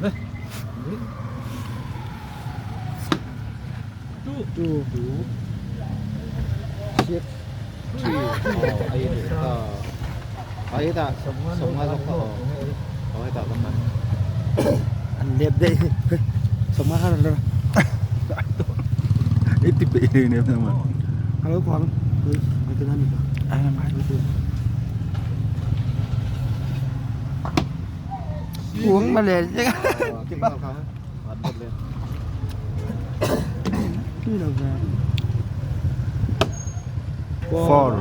Two. Two. Six. Three. Oh, ai leh ta. Ai hetah 50 zawk kha aw. Aw hetah ka man. An lep daih 50 kha rawn la. I ti peih hlei nem nang man. Ka lo kuang. Ai ti nan ni ka. Ai nam ai. Uống mà lè chứ. Ti pa. An bawt le. Four.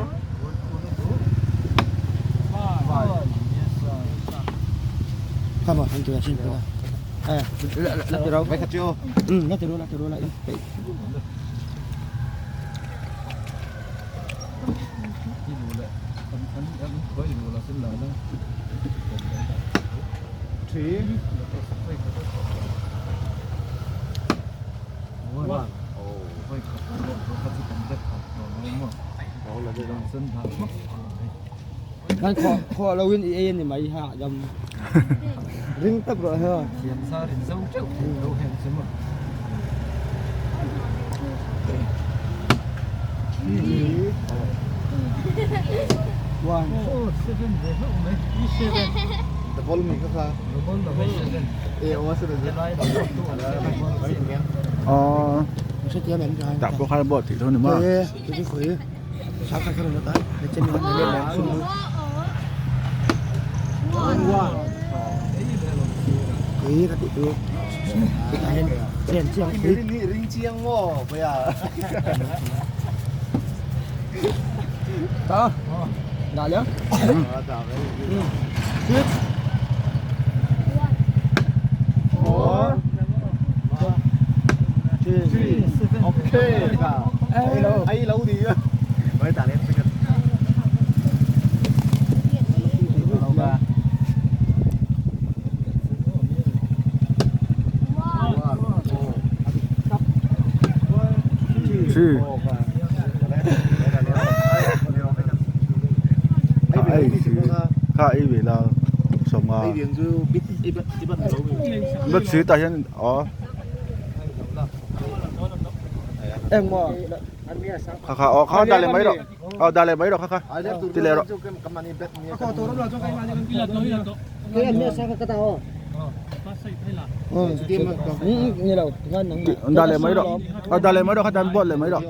Vai khat chu. Three. One. Kan khaw khaw lo in i ei ani mai ha dam ring tak rawh he. One. Double mi kha kha. E aw se de. Aw. Tah pawh khan bawh theih tho ni maw? Ring chiang maw baya. Ta. Dah liang. Six. Four. Three. Okay. Ai lâu đi. Với ta lên cái. Three. Kha ei si kha ei ve la 50. Bất xí ta hian aw. Eng maw. Kha kha aw kha dah leh mai rawh aw dah leh mai rawh kha kha ti leh rawh. Dah leh mai rawh aw dah leh mai rawh kha dan bawt leh mai rawh.